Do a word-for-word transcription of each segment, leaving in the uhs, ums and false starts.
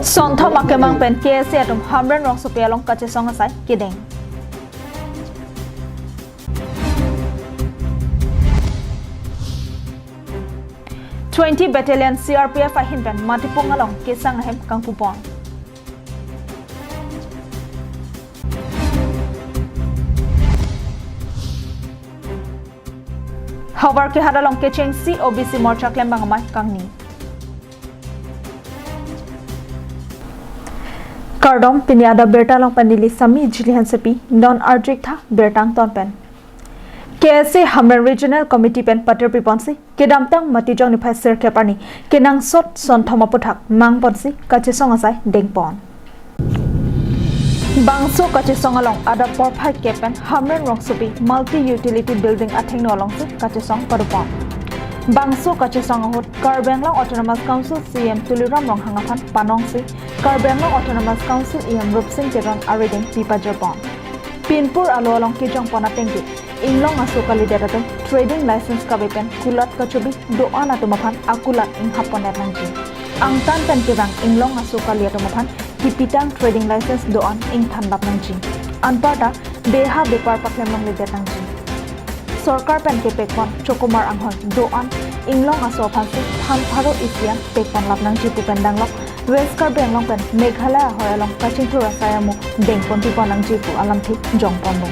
Sonthom akemang pen K S A atum Hamren Rongsopi along kachesong asai kedeng. Twenty Battalion C R P F ahin pen Matipung along kesang ahem kangpupon. Howraghat along kechengsi O B C Morcha klembang amei kangni. Kardom, pini adap birta along pen neli Sami Jili Hansepi, non arju-ik tha birta angton pen. K S A Hamren Regional Committee pen patir piponsi kedamtang Matijong niphai sirkep arni kenangsot sonthom aputhak mangponsi kachesong asai dengpon. Bangso kachesong along adap porphai kep pen Hamren Rongsopi Multi Utility Building athengno alongsi kachesong padopon. Bangso kachesong ahut Karbi Anglong Autonomous Council C E M Tuliram Ronghang aphan panongsi Karbi Anglong Autonomous Council E M Rupsing Teron arideng pipajirpon. Pinpur alo along kejongpon atengke inglong aso kalidet atum trading license kave pen kulat kachobi do-an atum aphan akulat inghap pondet nangji. Angtan pen kevang inglong aso kali atum aphan kipitang trading license do-an ingthanlap nangji. Anparta beha bepar paklem longledet nangji. Sorkar pen kepekpon chokomar anghoi do-an inglong aso aphansi than pharo isi an pekponlap nangji pu pen danglok West Karbi Anglong pen Meghalaya ahoi along kachingthur asai amo dengpon pipon nangji pu alamthe jongponlo.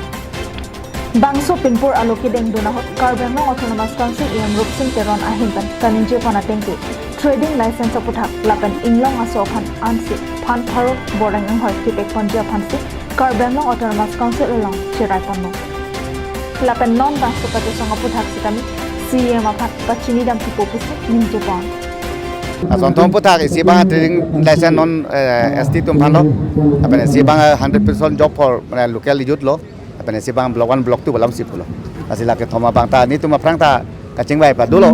Bangso pinpur alo kedengdun ahut Karbi Anglong Autonomous Council E M Rupsing Teron ahin pen kaningjepon atengke trading license aputhak lapen inglong aso aphan ansi than pharo boreng anghoi kepekponji aphansi Karbi Anglong Autonomous Council along chiraiponlo. Lapen non bangso kachesong aputhak sitame C E M aphan pachinidam thupo pusi ningjepon. Asonthom aputhak isi abang trading license non, eh, S T atum aphanlo. Lapen isi abang, eh, hundred percent job for, mane, local youth lo. Lapen isi abang block one, block two alamsi pulo. Lasi la kethom abang ta netum aphrang ta kachingvai padu lo.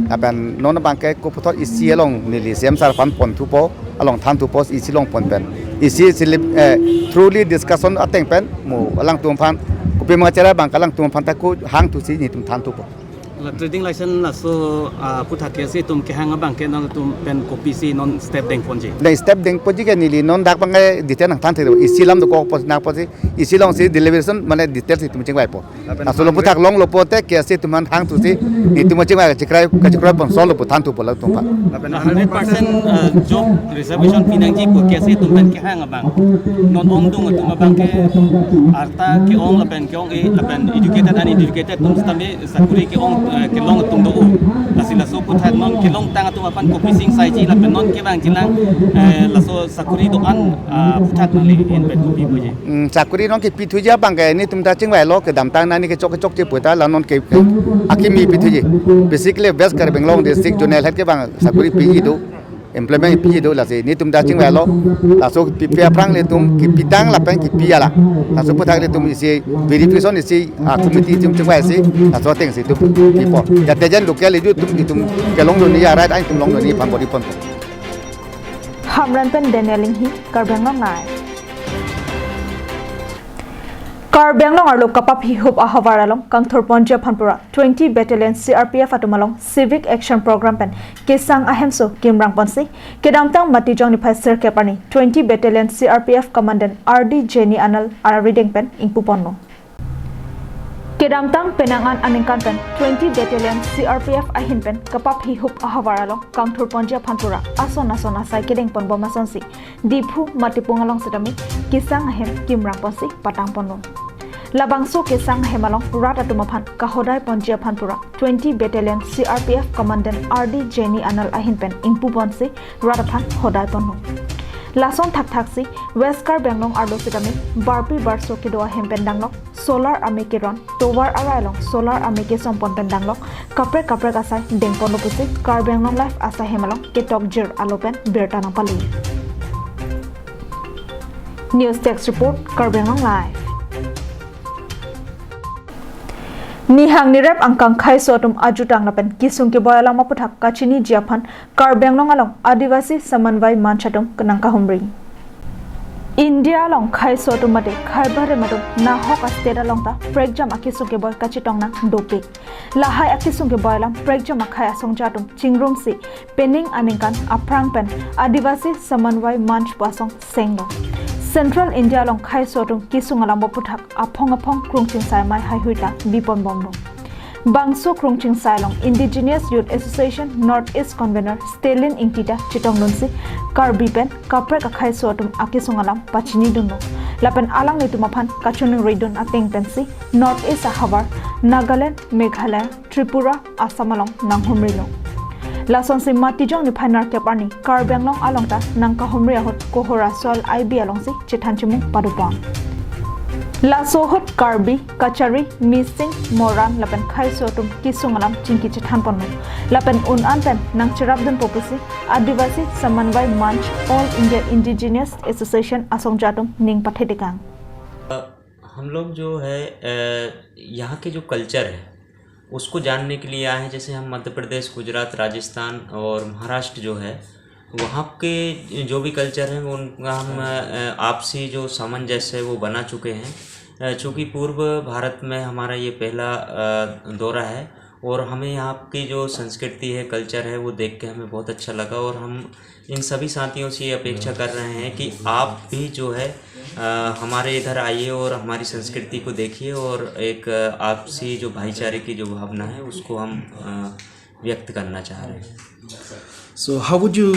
Lapen non abangke koputhot isi along neli C E M sir aphan pon thupo, along than thupo, isi along pon pen. Isi silip, eh, truly discussion ateng pen mo alangtum aphan kopima chera abangke alangtum aphan ta ko hang thusi netum than thupo. La trading license laso, ah, aputhak K S A atum kehang abangke nangtum pen kopisi non step dengponji? Na step dengponji ke neli non dak abangke detail nangthan thek isi alam dokok pos nangponsi isi alongsi deliberation mane detail si netum chingvaipo. Lapen laso along aputhak longlo pote K S A atum aphan hang thusi netum chingvai kachikrai kachikrai pon solo pu than thupo alangtum aphan. Lapen hundred percent, uh, job reservation pinangji pu K S A atum pen kehang abang. Non ongdung atum abangke arta ke-ong lapen ke-ong-e lapen educated, uneducated atum sitame sakuri ke-ong, eh, kelong atum do. Lasi laso aputhak non kelongtang atum aphan kopisi ingsaiji lapen non kevangjilang, eh, laso sakuri do-an, ah, aputhak nangli-en pen kopi puji? Hmm, sakuri non kepithuji abangke netum ta chingvailo kedamtang nani kechok kechokche pu ta la non ke, ke akimi pithuji. Basically West Karbi Anglong district zonal head kevang sakuri piji do, employment piji do, lasi netum ta chingvailo. Laso pipi aphrang netum kipitang lapen kipi ala. Laso aputhak netum isi verification isi, ah, committee atum chingvaisi laso atengsi netum pipo. Jate jen local youth atum netum kelongdunji, a right atum longdunji aphan bor-i ponpo. Hamren pen Daniel Inghi, Karbi Anglong Live. Karbi Anglong arlo kapap hihup ahavar along kangthurponji aphan pura twenty Battalion C R P F atum along Civic Action Program pen kesang ahemso kimrangponsi kedamtang Matijong niphai sirkep arni twenty Battalion C R P F Commandant R D Jenny Anal arideng pen ingpuponlo. Kedamtang penang an aningkan pen twenty Battalion C R P F ahin pen kapap hihup ahavar along kangthurponji aphan pura ason ason asai kedengponbom asonsi Diphu Matipung along sitame kesang ahem kimrangponsi patangponlo. Labangso kesang ahem along rat atum aphan kahodaiponji aphan pura twenty Battalion C R P F Commandant R D Jenny Anal ahin pen ingpuponsi rat aphan hodaiponlo. Lason thakthaksi West Karbi Anglong arlo sitame barpi barso kedo ahem pen danglok solar ame keron, tovar arai along solar ame kesongpon pen danglok kaprek kaprek asai dengponlo pusi Karbi Anglong Live asai hem along ketok jir alo pen birta nangpali. News Desk Report, Karbi Anglong Live. Nihang nirep angkang khaiso atum ajutang lapen kesung keboi alam aputhak kachiniji aphan Karbi Anglong along Adivasi Samanvay Manch atum kenang kahumri. India along khaiso atum mate khaibarem atum nahok a-state along ta prekjam akesung keboi kachetong nang dopik. Lahai akesung keboi alam prekjam akhai asongja atum chingrumsi pening aningkan aphrang pen Adivasi Samanvay Manch pu asong senglo. Central India along khaiso atum kesung alam aputhak aphong aphong krung chingsai amei haihui ta bipon bomlo. Bangso krung chingsai along Indigenous Youth Association North East Convener Stalin Ingti ta chetongdunsi Karbi pen kaprek akhaiso atum akesung alam pachinidunlo. Lapen alanglitum aphan kachiningridun ateng pensi North East ahavar Nagaland, Meghalaya, Tripura, Assam along nanghumrilo. Lasonsi Matijong niphai nerkep arni Karbi Anglong along ta nangkahumri ahut Kohora Soil I B alongsi chethan chimung padopon. Laso ahut Karbi, Kachari, Mising, Moran lapen khaiso atum kesung alam chingki chethanponlo. Lapen un-an pen nangcherapdunpo pusi Adivasi Samanvay Manch All India Indigenous Association asongja atum ning pathetekang. हम लोग जो है अ, यहाँ के जो कल्चर है उसको जानने के लिए आए हैं। जैसे हम मध्य प्रदेश, गुजरात, राजस्थान और महाराष्ट्र जो है, वहाँ के जो भी कल्चर हैं उनका हम अ, आपसी जो सामंजस्य है वो बना चुके हैं। अ, चूँकि पूर्व भारत में हमारा ये पहला अ, दौरा है और हमें यहाँ की जो संस्कृति है, कल्चर है, वो देख के हमें बहुत अच्छा लगा और हम इन सभी साथियों से ये अपेक्षा कर रहे हैं कि आप भी जो है अ, हमारे इधर आइए और हमारी संस्कृति को देखिए और एक अ, आपसी जो भाईचारे की जो भावना है उसको हम अ, व्यक्त करना चाह रहे हैं। So, how would you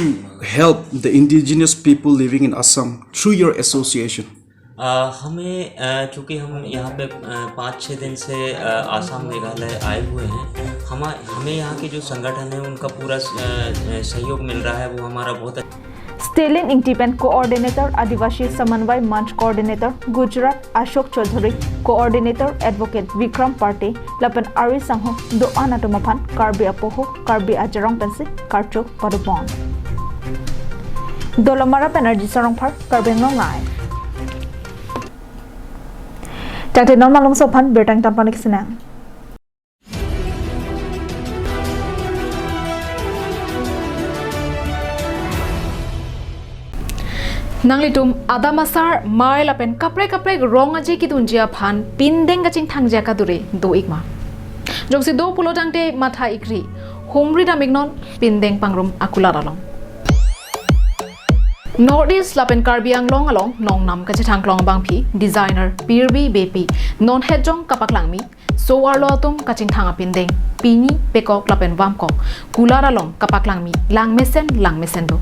help the indigenous people living in Assam through your association? अ, हमें अ, चूँकि हम यहाँ पे अ, पाँच छः दिन से अ, आसाम मेघालय आए हुए हैं, हम हमें यहाँ के जो संगठन है उनका पूरा अ, अ, सहयोग मिल रहा है, वो हमारा बहुत अच्छा Stalin Ingti pen Coordinator Adivasi Samanvay Manch Coordinator Gujarat Ashok Chaudhary Coordinator Advocate Vikram Parte lapen ari sangho do-an atum aphan Karbi apoho Karbi ajarong pensi karcho padopon. Dolamara pen R J Sarongphar, Karbi Anglong Live. Tangte non malomso aphan birta ington panik sinang. Nanglitum adam asar, mei lapen kaprek kaprek rong aje kedunji aphan pindeng kachingthangji akadure do-ikma? Jongsi do pulo tangte matha-ikri, humri dam-iknon, pindeng pangrum akulat along. North East lapen Karbi Anglong along nongnam kachethangklong abangpi designer Pirbi Beypi non hetjong kapaklangmi so-arlo atum kachingthang apindeng pini pekok lapen vamkok kulat along kapaklangmi langmesen langmesen do.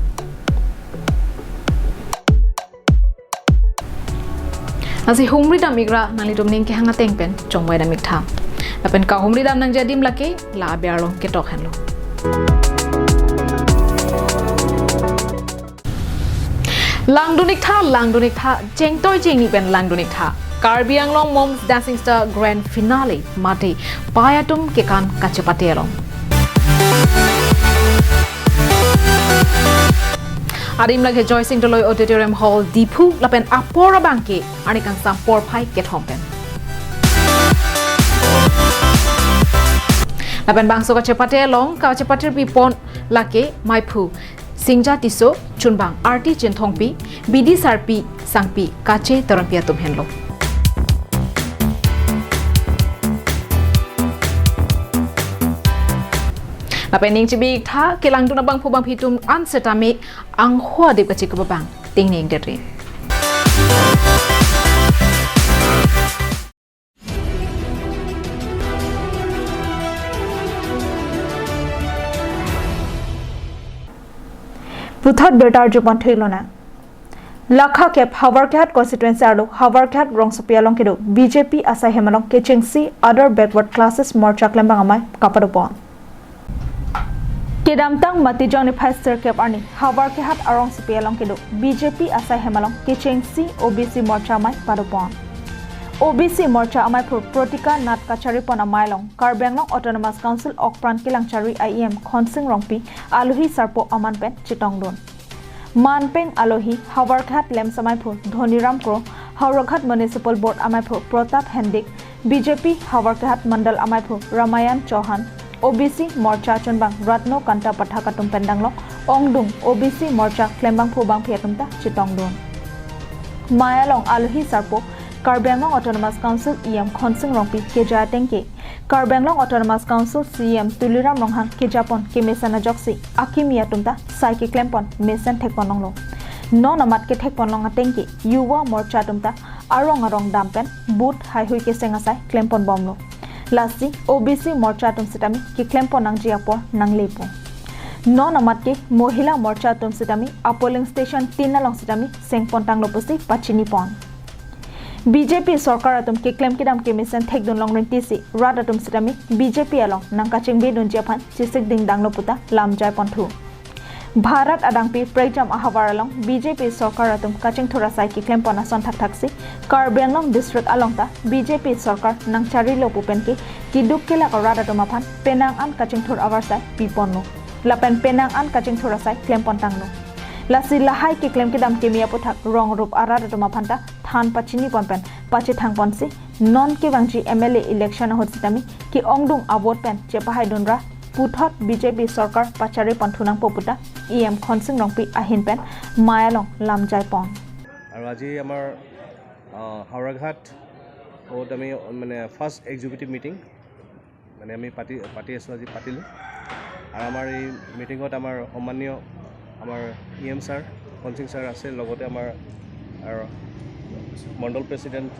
Lasi humri dam-ikra nanglitum ning kehang ateng pen chongvai dam-iktha. Lapen kahumri dam nangji adim lake la aber along ketok henlo. Langdun-iktha, langdun-iktha, chengtoi chengni pen langdun-iktha. Karbi Anglong Mom's Dancing Star Grand Finale mate pei atum kekan kachepate along. Adim lake Joysing Doloi Auditorium Hall, Diphu lapen apor abangke arni kangsam porphai kethom pen. Lapen bangso kachepate along kachepatir pipon lake maiphu Singja Tisso, chunbang Arti Chinthongpi, bidi sarpi sangpi Kache Teronpi atum henlo. Lapen ning chibi-iktha, kelangdun abangphu bangphi atum an setame angho adip kachikup abang tingning dere. Puthot birta arjupon thuilona. Lakha kep Howraghat constituency arlo Howraghat rongsopi along kedo B J P asai hem along kechengsi Other Backward Classes Morcha klembang amei kapadopon. Kedamtang Matijong niphai sirkep arni Howraghat arongsopi along kedo B J P asai hem along kechengsi O B C Morcha amei padopon. O B C Morcha ameiphu Pratika Nath kacharipon amei along Karbi Anglong Autonomous Council okpran kelangchari I E M Khonsing Rongpi alohi sarpo aman pen chetongdun. Manpeng alohi Howraghat LAMPS ameiphu Dhoniram Kro, Howraghat Municipal Board ameiphu Pratap Hendik, B J P Howraghat Mandal ameiphu Ramayan Chauhan, O B C Morcha chunbang Ratno Kanta Pathak atum pen danglok ongdung O B C Morcha klembangphu bangphi atum ta chetongdun. Mei along alohi sarpo Karbi Anglong Autonomous Council E M Khonsing Rongpi keja ateng ke, Karbi Anglong Autonomous Council C E M Tuliram Ronghang kejapon kemesen ajoksi akimi atum ta sai keklempon mesen thekpon longlo. Non amat kethekpon long ateng ke Yuva Morcha atum ta arong arong dam pen booth haihui keseng asai klempon bomlo. Lasi O B C Morcha atum sitame keklempon nangji apor nanglepo. Non amat ke Mohila Morcha atum sitame a-polling station tin along sitame sengpon tanglo pusi pachinipon. B J P sorkar atum keklem kedam kemesen thekdun long rinti si rat atum sitame B J P along nangkachingbedunji aphan chesik dingdanglo puta lam jaipon thu. Bharat adangpi prekjam ahavar along B J P sorkar atum kachingthur asai keklempon ason thakthaksi Karbi Anglong district along ta B J P sorkar nangcharilo pu pen ke keduk kelak arat atum aphan penang an kachingthur avarsai piponlo. Lapen penang an kachingthur asai klempon tanglo. Lasi lahai keklem kedam keme aputhak rong rup arat atum aphan ta than pachinipon pen pachethangponsi non kevangji M L A election ahut sitame ke-ongdung a-vote pen chepahaidunra puthot B J P sorkar pacharipon thu nangpo puta E M Khonsing Rongpi ahin pen Mei along lam jaipon. আৰু আজি আমাৰ আহ, হাওৰাঘাট অত আমি মানে first executive meeting মানে আমি পাতি পাতি আছোঁ, আজি পাতিলোঁ। আৰু আমাৰ এই মিটিঙত আমাৰ সন্মানীয় আমাৰ ই এম ছাৰ, খনসিং ছাৰ আছে, লগতে আমাৰ আৰু মণ্ডল প্ৰেচিডেণ্ট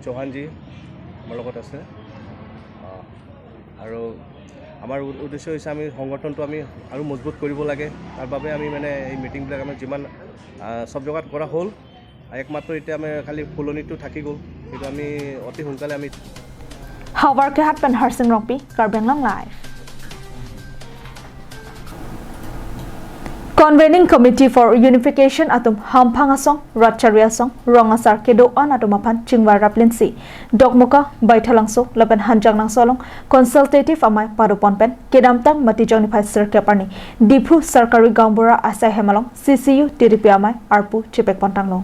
চৌহানজী আমাৰ লগত আছে। আহ, আৰু আমাৰ উ- উদ্দেশ্য হৈছে আমি সংগঠনটো আমি আৰু মজবুত কৰিব লাগে। তাৰ বাবে আমি মানে এই মিটিংবিলাক আমাৰ যিমান আহ, চব জেগাত কৰা হ'ল। একমাত্ৰ এতিয়া আমি খালি ফুলনিটো থাকি গ'ল, সেইটো আমি অতি সোনকালে আমি Havar kehat pen Harsing Rongpi, Karbi Anglong Live. Convening Committee for Unification atum hamphang asong, ratchari asong, rong asar kedo-an atum aphan chingvai raplinsi Dokmoka, Baithalangso lapen Hanjanglangso along consultative amei padopon pen kedamtang Matijong niphai sirkep arni Diphu Sarkari Gaonbura asai hem along C C U tiripi amei arpu chepekpon tanglo.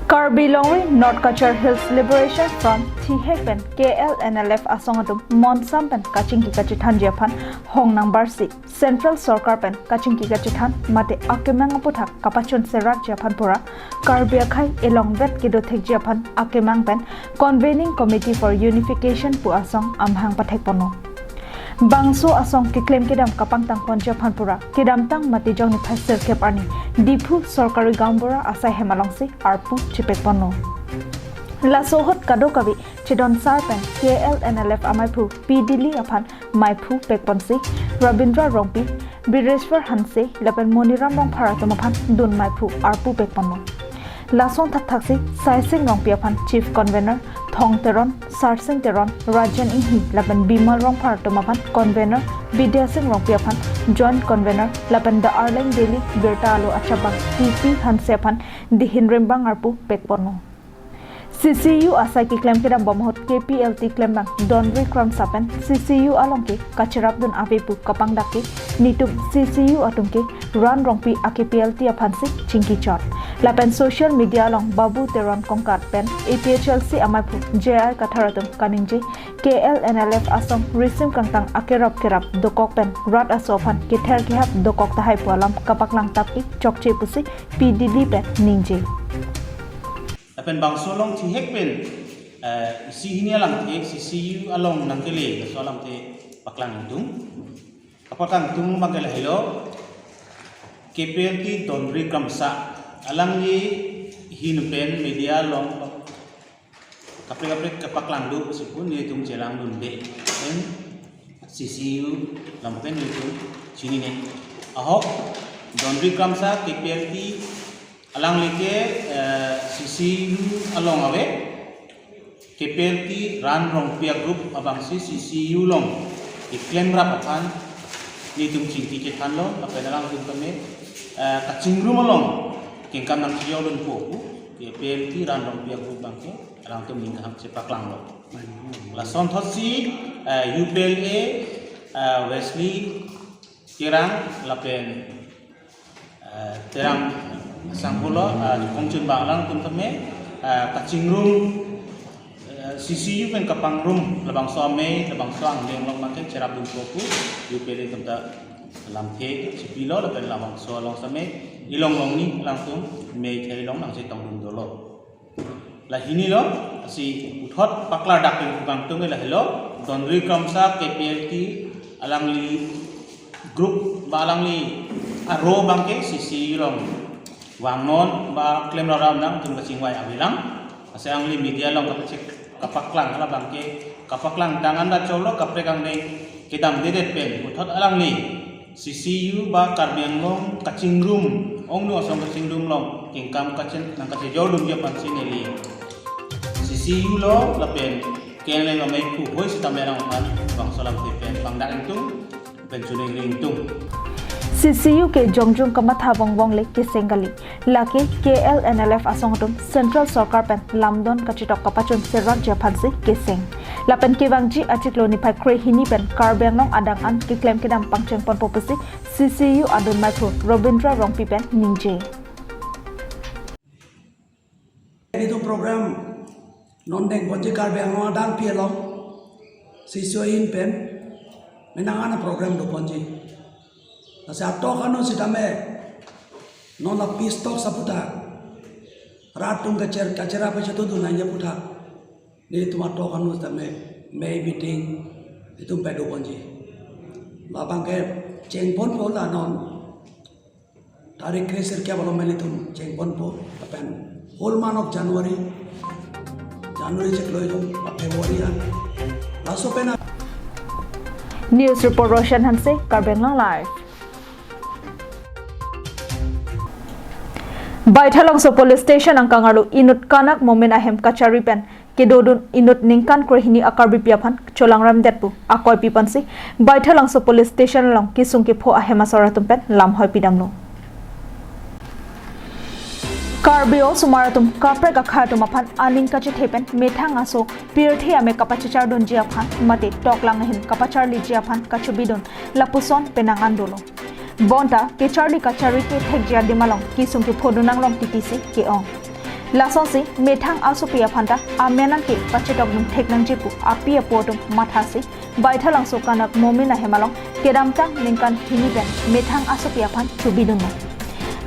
Karbi Longri North Cachar Hills Liberation Front thihek pen K L N L F asong atum monsam pen kachingki kachethanji aphan hong nangbarsi Central Sorkar pen kachingki kachethan mate akemang aputhak kapachun serakji aphan pura Karbi akhei elongvet kedo thekji aphan akemang pen Convening Committee for Unification pu asong amhang pathekponlo. Bangso asong keklem kedam kapangtangponji aphan pura kedamtang Matijong niphai sirkep arni Diphu Sarkari Gaonbura asai hem alongsi arpu chepekponlo. Laso ahut kadokave chedon sar pen K L N L F amaiphu P Dili aphan maiphu pekponsi Rabindra Rongpi, Bireshwar Hanse lapen Moniram Rongphar atum aphan dun maiphu arpu pekponlo. Lason thakthaksi Saising Rongpi aphan Chief Convener, Thong Teron, Sarsing Teron, Rajen Inghi lapen Bimal Rongphar atum aphan Convener, Bidya Sing Rongpi aphan Joint Convener lapen The Arleng Daily birta alo achapang T P Hanse aphan dihin rimbang arpu pekponlo. C C U asai keklem kedam bom ahut K P L T klembang Donri Kramsa pen C C U along ke kacherapdun ave pu kapangdak ke netum C C U atum ke Ran Rongpi a K P L T aphansi chingkichot. Lapen social media along Babu Teron Kongkat pen A P H L C amaiphu J I Kathar atum kaningje K L N L F asong risim kangtang akerap kerap dokok pen rat aso aphan kether kehap dokok tahai pu alam kapaklangtap ke chokche pusi P D D pen ningje. Lapen bangso along thihek pen eh, isi hini alamthe C C U along nangkele laso alamthe paklang ingtung. Kapaklang ingtung abang ke lahelo K P L T Donri Kramsa alangli ahin pen media along kaprek kaprek kapaklang do pusi pu nelitum chelangdunde. Pen C C U along pen nelitum chinine. Ahok Donri Kramsa K P L T alangli ke eh, C C U along ave, K P L T Ran Rongpi a-group abangsi C C U along keklem rap aphan nelitum chingki chethanlo, lapen alangtum tame eh, kachingrum along kengkam nangchiyok dunpo pu K P L T Ran Rongpi a-group abang ke alangtum ning kaham chepaklanglo. Lason thotsi eh, U P L A eh, Wesley Terang lapen eh, Terang sangpulo eh, kongchun bang alangtum tame eh, kachingrum eh, C C U pen kapangrum labangso amei labangso angdeng along abang ke cherapdunpo pu U P L A atum ta lamthe chipilo lapen labangso along same Ilong long ni alangtum mei thei long nangchetongdun dolo. La hini lo, si puthot paklardak pen kangtung ke lahelo, Dondri Kramsa K P L T alangli group ba alangli aro abangke C C U along vangnon ba klem raram nangtum kachingvai avelang. Lasi alangli media along kapachek kapaklang hala abangke kapaklang tang anda cholo kaprek angdeng kedamdedet pen puthot alangli C C U ba Karbi Anglong kachingrum, ongno asong kachingrum along kengkam kachin nangkachejordunji aphansi neli C C U lo lapen K N L A lo mei ku hoi sitame rang aphan bangso alamthe pen pangdak ingtung pen chuning ring ingtung. C C U ke jongjung kamatha vongvong le keseng kali. Lake K L N L F asong atum Central Sorkar pen lamdon kachetok kapachun serakji aphansi keseng. Lapen kevangji achiklo niphai krehini pen Karbi Anglong adang an keklem kedam pangchengponpo pusi C C U adun maiphu Robindra Rongpi pen ningje. Itum program non dengponji Karbi Anglong adang pi along C C U ahin pen menang ana program doponji. Lasi atok anut sitame non la peace talks aputhak rat atum kacher kachera pachatu dun nangji aputhak nelitum atok anut sitame mei meeting itum padoponji. Labangke chengponpo la non tarik kre sirkep along melitum chengponpo, lapen whole month of January, January chiklo ilitum February an. Laso pen a- News report Roshan Hanse, Karbi Anglong Live. Baithalangso Police Station angkang arlo inut Kanak Momin ahem kachari pen kedodun inut ningkan krehini a-Karbipi aphan cholangremdet pu akoi piponsi Baithalangso Police Station along kesung kepho ahem asor atum pen lamhoi pidamlo. Karbi osomar atum kaprek akhei atum aphan aning kachethe pen methang aso pirthe ame kapachechardunji aphan mate toklang ahin kapacharliji aphan kachobidun lapuson penang an dolo. Bonta kecharli kachari kethekji adim along kesung kephodun nanglong titisi ke-ong. Lasonsi methang asopi aphanta amen anke pachetokdun thek nangji pu api apo atum mathasi Baithalangso Kanak Momin ahem along kedamtang ningkan hini pen methang asopi aphan chobidunlo.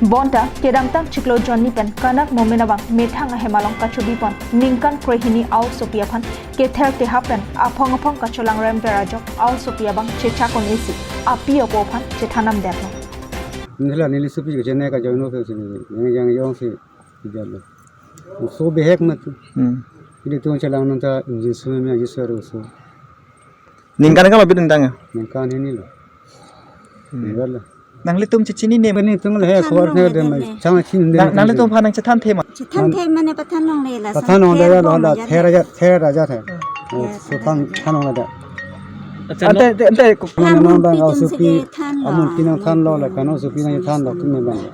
Bonta kedamtang chiklo jonni pen Kanak Momin abang methang ahem along kachobipon ningkan krehini a-osopi aphan kether tehap pen aphong aphong kacholangremver ajok a-osopi abang chechak un-esi api apo aphan chethanamdetlo. Nila neli sopi ke chennai ka join office ni, yang yang yong si ijalo. So behek mat. Hmm. Ili tung chelang nang ta injin sum me ajis aru so. Ningkan kama bidun tang ya? Ningkan hini lo. Hmm. Ningkan lo. Nanglitum chechinine. Kani tung le he khor ne de mai. Chang chin de. Nang, nanglitum aphan nangchethan the ma? Chethan the mane pathan longle la. Pathan longle la, la ther aja, ther aja the. Oh, so than, than longle da. Accha, ante, ante, ante. Mane non bang asopi, amun pinang thanlo la, Kanak asopi nangthanlo, tumi bang.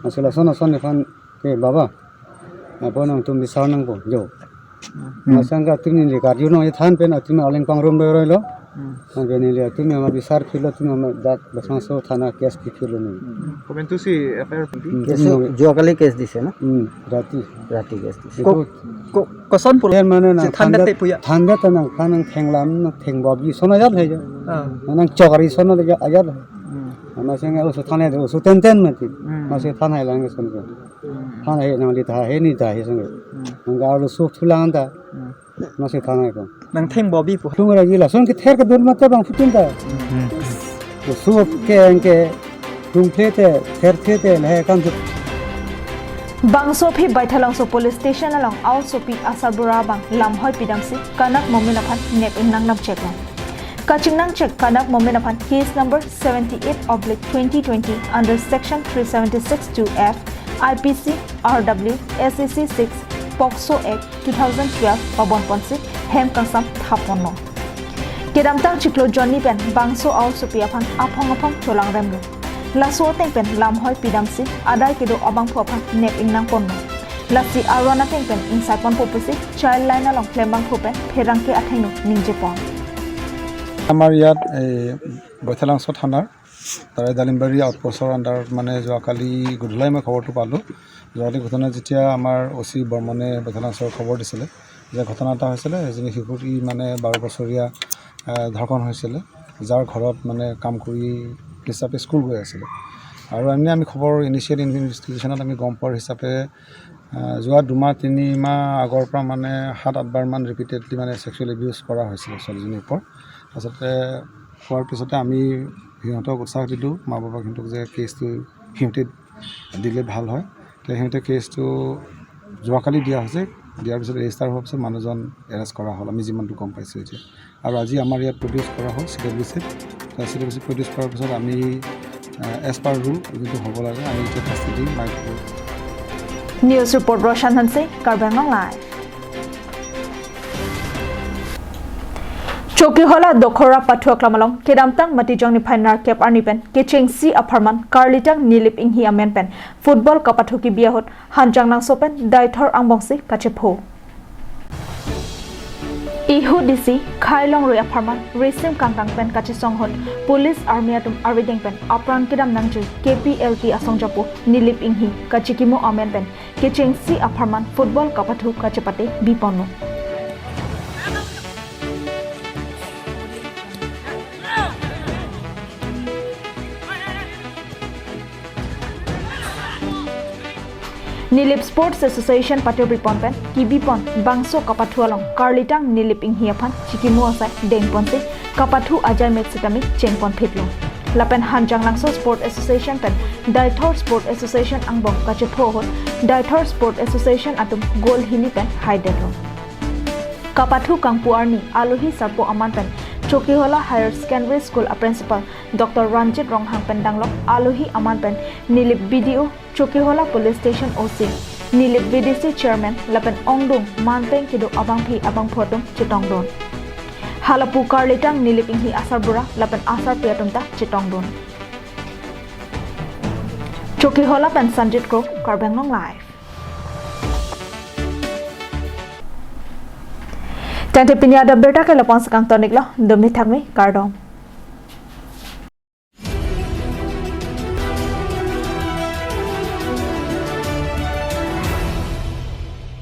Asala sona sona fan ke baba. Apo nangtum bisar nangpo, jo. Hmm. Masang ka tumi neli karju nangthan pen atumi aling pangrum doi roilo. Hmm. Anke neli atumi ama bisar philo, tumi ama dak Baithalangso thana case pi philo ni. Hmm. Komentu si F I R pi? Hmm, case tumi jo kali case dise na? Hmm, rati. Rati case dise. Itu ko, ko, koson pulo? Yen mane nang chethan thandet te puya. Thandet nang than nang thenglam nang thengbobi sona jat hai jo. Ah. Nang chokari sona jat ajat. Hmm. Ama seng usu than hai usu ten ten mati. Hmm. Masih than hai lang son ko. Hmm. Than hai nangli tha hai ni tha hai song. Hmm. Nang arlo suk thulang ta. Hmm. Nasi thanai ko. Nang thengbobi pu. Tung ra gila, son ke ther ke dur mate bang putin ta. Hmm. Ke sop ke ang ke tung the te, ther the te, le kan tu. Bangso aphi Baithalangso Police Station along a-osopi asarbura abang lamhoi pidamsi Kanak Momin aphan nep ingnang nangcheklo. Kachingnangchek Kanak Momin aphan case number seventy-eight oblique twenty twenty under section three seventy-six two F, I P C, R W, S A C six, POCSO Act, two thousand twelve pabonponsi hem kangsam thapponlo. Kedamtang chiklo jonni pen bangso a-osopi aphan aphong aphong cholangremlo. Laso ateng pen lamhoi pidamsi adai kedo abangphu aphan nep ingnangponlo. Lasi aron ateng pen ingsaiponpo pusi Childline along klembangphu pen pherangke athengno ningjepon. আমাৰ ইয়াত এই বৈঠালাংচ' থানাৰ তাৰে ডালিমবাৰী আউটপোষ্টৰ আণ্ডাৰত মানে যোৱাকালি গধূলাই মই খবৰটো পালোঁ। যোৱাকালি ঘটনা যেতিয়া আমাৰ অ' চি বৰ্মনে বৈঠালাংচ'ৰ খবৰ দিছিলে যে ঘটনা এটা হৈছিলে, এজনী শিশুটি মানে বাৰ বছৰীয়া, আহ, ধৰ্ষণ হৈছিলে, যাৰ ঘৰত মানে কাম কৰি হিচাপে স্কুল গৈ আছিলে। আৰু এনে আমি খবৰ ইনিচিয়েল ইনভেষ্টিগেশ্যনত আমি গম পোৱাৰ হিচাপে, আহ, যোৱা দুমাহ তিনিমাহ আগৰ পৰা মানে সাত আঠবাৰমান ৰিপিটেডলি মানে ছেক্সুৱেল এবিউজ কৰা হৈছিলে ছোৱালীজনীৰ ওপৰত। তাৰপিছতে হোৱাৰ পিছতে আমি সিহঁতক উৎসাহ দিলোঁ, মা বাপক সিহঁতক, যে কেছটো সিহঁতে দিলে ভাল হয়। তে সিহঁতে কেছটো যোৱাকালি দিয়া হৈছে, দিয়াৰ পিছত ৰেজিষ্টাৰ হোৱাৰ পিছত মানুহজন এৰেষ্ট কৰা হ'ল, আমি যিমানটো গম পাইছোঁ এতিয়া। আৰু আজি আমাৰ ইয়াত প্ৰডিউচ কৰা হ'ল চি ডব্লিউ চিত। চি ডব্লিউ চিত প্ৰডিউচ কৰাৰ পিছত আমি এজ পাৰ ৰুল যোনটো হ'ব লাগে, আমি এতিয়া custody mike News report Roshan Hanse, Karbi Anglong Live. Chokihola Dokhora Pathu Aklam along kedamtang Matijong niphai nerkep arni pen kechengsi apharman Karlitang Nilip Inghi amen pen football kapathu kebi ahut Hanjanglangso pen Deithor angbongsi kachepho. Ihudisi Khailongri apharman Risim Kangkang pen kachesong ahut police army atum arvideng pen apran kedam nangjui K P L T asong japo Nilip Inghi kachikimo amen pen kechengsi apharman football kapathu kachepate biponlo. Nilip Sports Association patir bipon pen kibipon bangso kapathu along Karlitang Nilip Inghi aphan chikimo asai dengponsi kapathu ajai mek sitame chengpon phitlo. Lapen Hanjanglangso Sport Association pen Deithor Sport Association angbong kachepho ahut Deithor Sport Association atum goal hini pen haidetlo. Kapathu kangpu arni alohi sarpo aman pen Chokihola Higher Secondary School a Principal Doctor Ranjit Ronghang pen danglok alohi aman pen Nilip B D O, Chokihola Police Station O C, Nilip V D C Chairman lapen ongdung manpeng kedo abangpi abangpho atum chetongdun. Halapu Karlitang Nilip Inghi asarbura lapen asarpi atum ta chetongdun. Chokihola pen Sanjit Kro, Karbi Anglong Live. Tangte pini adap birta ke lapang sekang toniklo, dumi thakmi, kardom.